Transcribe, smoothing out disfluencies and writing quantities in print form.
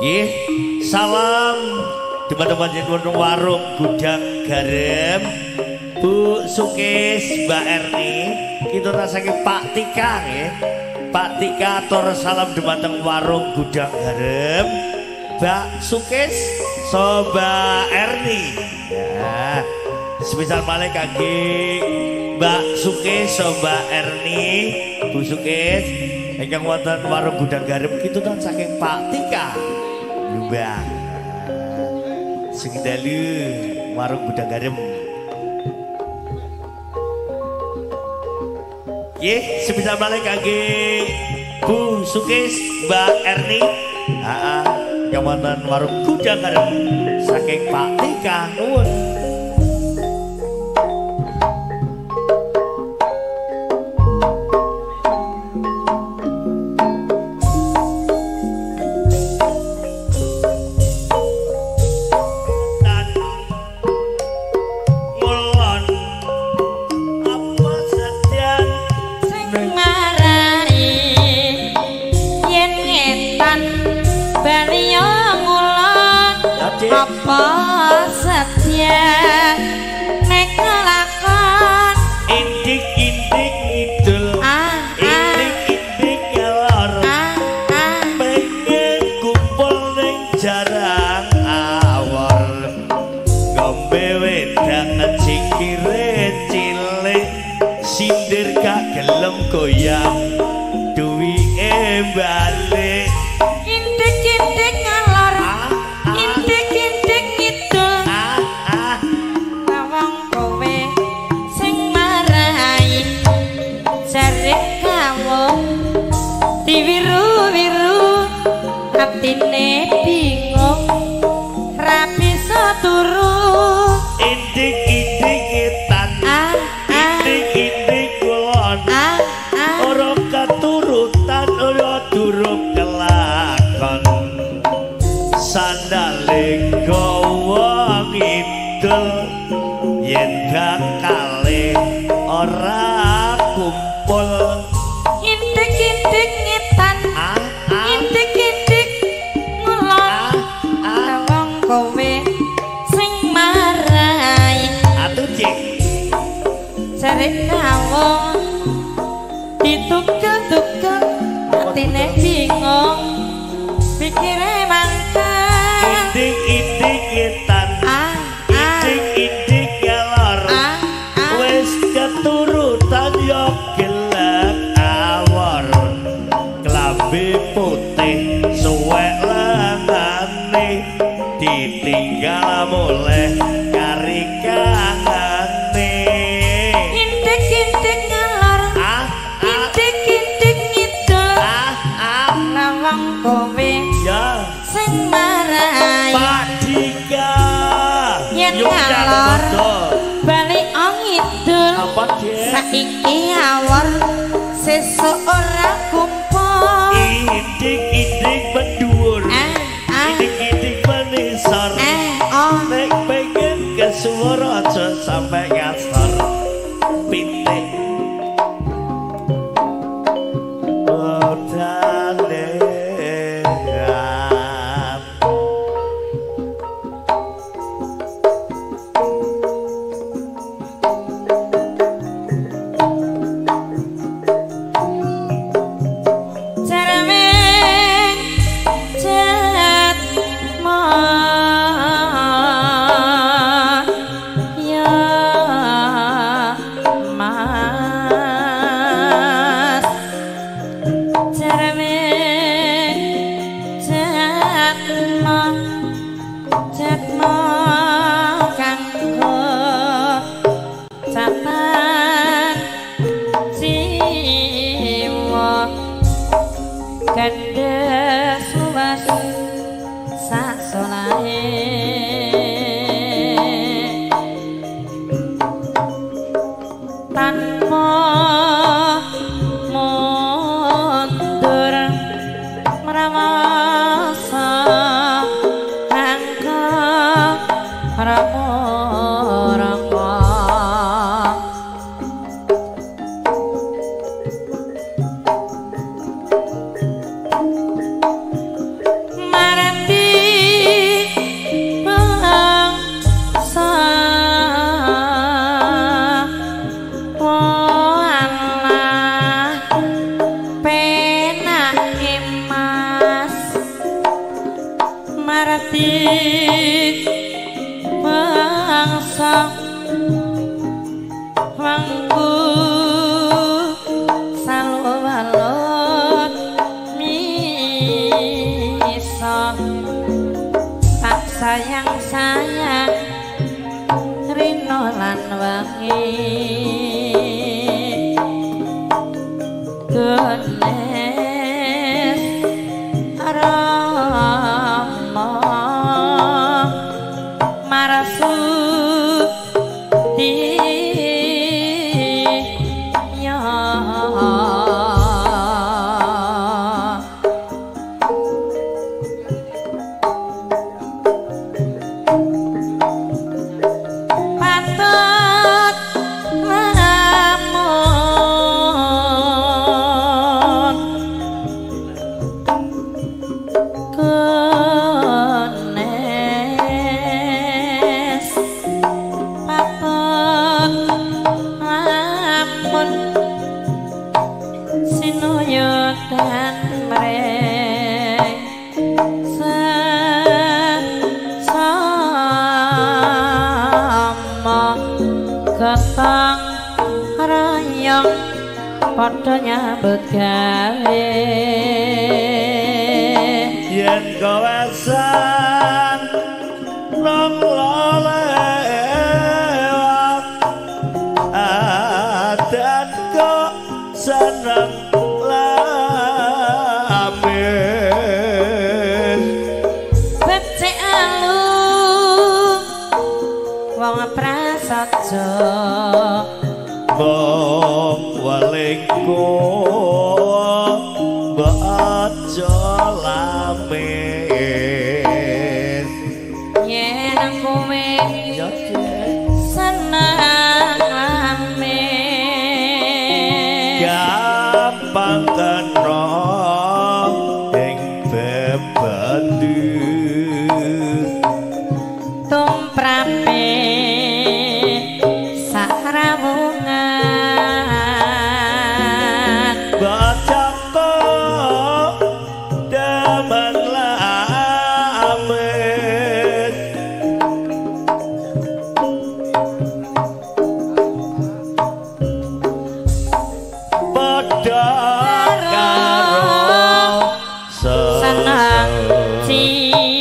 Nggih, salam teman-teman yang warung Gudang Garam, Bu Sukis, Mbak Erni, kita rasake Pak Tika nggih. Pak Tika atur salam dumateng warung Gudang Garam, Mbak Sukis, so Mbak Erni. Ya, semisal malih kangge Mbak Sukis, so Mbak Erni, Bu Sukis ingkang wonten warung Gudang Garam kitu tan saking Pak Tika. Mbak sing dalu warung Gudang Garam. Nggih, semisal malih kangge Bu Sukis, Mbak Erni, heeh, ingkang wonten warung Gudang Garam saking Pak Tika. Nuwun. Apa setia nek nglakon indik-indik ngidul, indik-indik ngalor, pengen kumpul ning jarang awor, ngombe wedang cikire cilik, sindir gak gelem goyang duwike balik. Indik-indik ngalor, indik-indik ngidul, wong kowe sing marai jare kawung diwiru-wiru atine bingung ra bisa turu. Indik-indik ngetan, indik-indik kulon, ora keturutan ora durung kelakon, sandale gowo ngidul yen bakale ora kumpul. Indik-indik ngetan, indik-indik ngulon, wong kowe sing marai atuh cik jare kawung ditukel-tukel atine bingung pikire mangkel. Indik-indik ngetan, indik-indik ngalor, wis keturutan yo gelek awor, klambi putih suwek lengane ditinggal mulih kari kangane. Indik-indik ngalor, indik-indik ngidul, lawang kowe sing marai Pak Dika yen ngalor bali ngidul, saiki awor sesuk ora kumpul. Indik-indik mendhuwur, indik-indik menisor, nek pengen kesuwur aja sampe ngasor pitik. Marati rasa wangku saluwalon misa tak sayang-sayang rino lan wangi gones rama marasu dinya patut lamun kenes patut lamun sinuyutan mreng sesama gotong royong padha nyambut gawe yen kowesan nang lewat adan kok seneng lamin becik alu wong prasaja mung welingku mbok aja lamin yen kowe seneng lamin gampang kena ing bebandu tumrape sarawungan bocahku demen lamin padha karo seneng cidra.